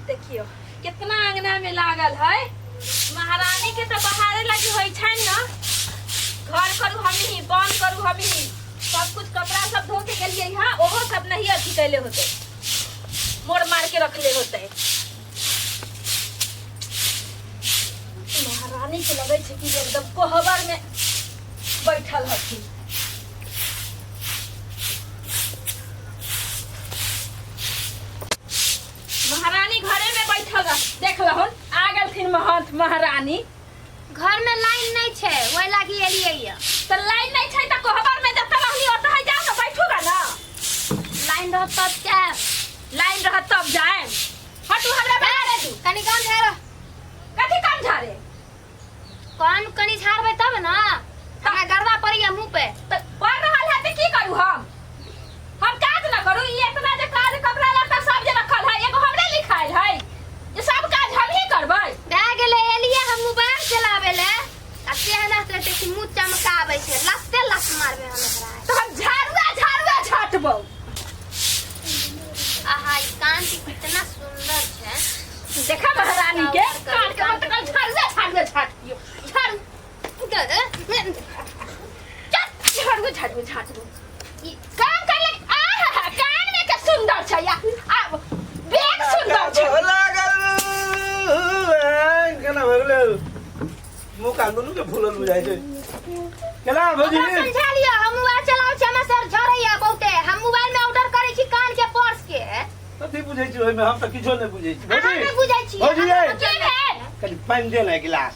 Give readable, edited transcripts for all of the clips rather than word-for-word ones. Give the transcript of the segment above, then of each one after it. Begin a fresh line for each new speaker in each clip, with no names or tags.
देखियो कितना अंगना में लागल है। महारानी के तो बहारे लगी होई छन ना, घर करू हम ही, बंद करू हम ही, सब कुछ कपड़ा सब धो के गेलिए हां, ओहो सब नहीं अथी कैले होते, मोड़ मार के रखले होते। महारानी के लगे छै कि एकदम कोहबर में बैठल हथिन। महारानी घरे में बैठल रह, देख लहुन आ गेलथिन महंत महारानी।
घर में लाइन नहीं छै, ओहि लागी एलियै ये।
त लाइन नहीं छै त कोहबर में जत रहनी ओत है, जाओ ना बैठूगा ना।
लाइन रहत तब जायब।
लाइन रहत तब जाएब। हटू हमरा बना दू।
कनी कम झाड़ो।
कथी कम झाड़े?
कम कनी झाड़बै तब ना, हमरा गर्दा पड़ैया मुंह पे।
त पढ़ रहल है त की करू हम? हम काज न करू? ई इतना जे काज कपड़ा लत्ता सब जे रखल है, एगो हमरे लिखायल है, ये सब काज हम ही करबै।
भए गेलै, एलियै हम मोबाइल चलाबै ले आ सेहना से देखी मुंह चमकाबै छै, लत्ते लत मारबै हम एकरा।
तो हम झाड़ुआ झाड़ुआ छाटबौ।
आहा, ई कान के कितना सुंदर छै।
देखा महारानी के कान के, हम तो झाड़ुआ झाड़ुआ छाटियो, झाड़ू झाड़ू झाड़ू झाड़ू काम कर लगे। आ हा कान में के सुंदर छै या आ बेग सुंदर छै।
लागल केना भऽ गेलै मुँह कान दुनू के फूलल बुझाइ छै केना भौजी?
ओकरा समझा लिअ, हम मोबाइल चलाबै छी, हमर सर झड़ैया बहुते। हम मोबाइल में ऑर्डर करै छी कान के पर्स के।
कथी बुझै छी ओहिमे? हम तऽ किछो नहि बुझै छी।
अहाँ
भौजी
नहि बुझै छी।
भौजी यै।
की भेल?
कनि पानि दे ने एक गिलास।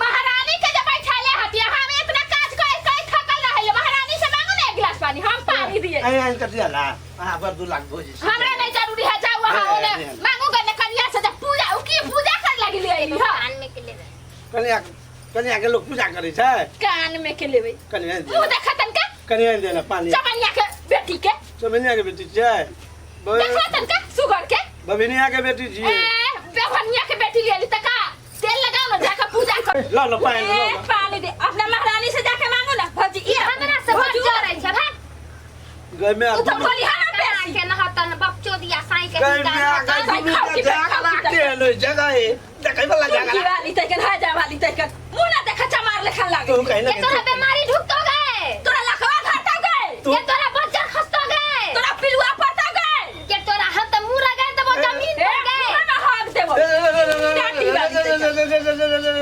महारानी के जे बैठले हती, हम इतना काज कर कर थकल रहले, महारानी से मांगू ना एक गिलास पानी, हम पानी दिए।
आइ आइ कथी होला अहाँ बड़ 2 लाख भौजी से।
हमरा नहीं जरूरी है, जाओ वहां
ए,
ओने
ए, ए।
मांगू गने कन्या से जब पूजा उ की पूजा कर लगली आई हां।
कान में के लेबै।
कनिया कनिया के लोग पूजा करै छै?
कान में के लेबै।
कनिया दे।
मुंह देखा तनका।
कनिया दे ने पानी।
चमनिया के बेटी के।
चमनिया के बेटी छै?
देखा तनका सुगर के।
बबिनिया के बेटी छियै।
ए बेभनिया के बेटी ले ली तका तेल लगाओ ना, जाकर पूजा कर।
लो लो पानी लो।
ए,
लो
पानी दे अपना महारानी से जाके मांगो ना भौजी।
ई हमरा से बड़
भौजी,
जरै छै भाग।
गय में
तू तो बोली हाँ ना
केना
बेसी
के नहतन बकचोदिया साई के
गय में आ गय
साई खाओ की
जगह
खाओ की।
के लो जगह है देखै वाला
तुमकी
जगह।
वाली तैकन है जा वाली तैकन मुंह ना देखा चमार लेखन लागे।
तू कहीं ना
ये तोरा बीमारी ढुकतो गए,
तोरा लखवा घाटा गए,
तू
ये तोरा बच्चा खसतो गए,
तोरा पिलुआ पड़ता गए,
ये तोरा हम त मुंह लगाए त वो जमीन
ए
पर गए।
मुंह ना हक देबो।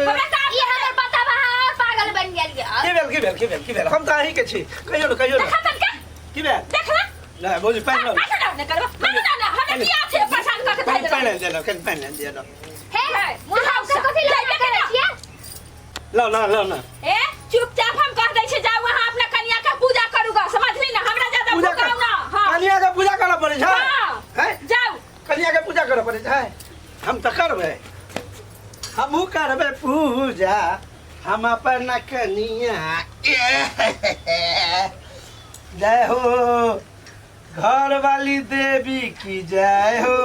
हमरा का
ई हमर बताबा और पागल बन गेल ये।
की भेल की भेल की भेल की भेल? हम तऽ अहीं के छी, कहियौ ने, कहियौ ने।
देखा तनका।
की भेल?
देखला।
नहि भौजी, पानि लऽ।
ना ना करबो मांगो ना ना, हमरा की आछे परेशान कर के
कनि
धइल।
पानि आनि देलक, कनि पानि आनि देलक।
हे,
मुँह
हम सब कथी लगा करै छियै?
लौ ना, लौ ना।
ए चुपचाप हम कह दै छै, जाउ अहाँ अपना कन्या के पूजा करूगा, समझली ना? हमरा ज्यादा
पूजा
भुकाउ ना। हां।
कनिया के पूजा करऽ पड़ै छै?
हां।
हैं?
जाउ।
कनिया के पूजा करऽ पड़ै छै? हम तऽ करबै, हमहूँ करबै पूजा हम अपन कनिया के। जय हो घर वाली देवी की जय हो।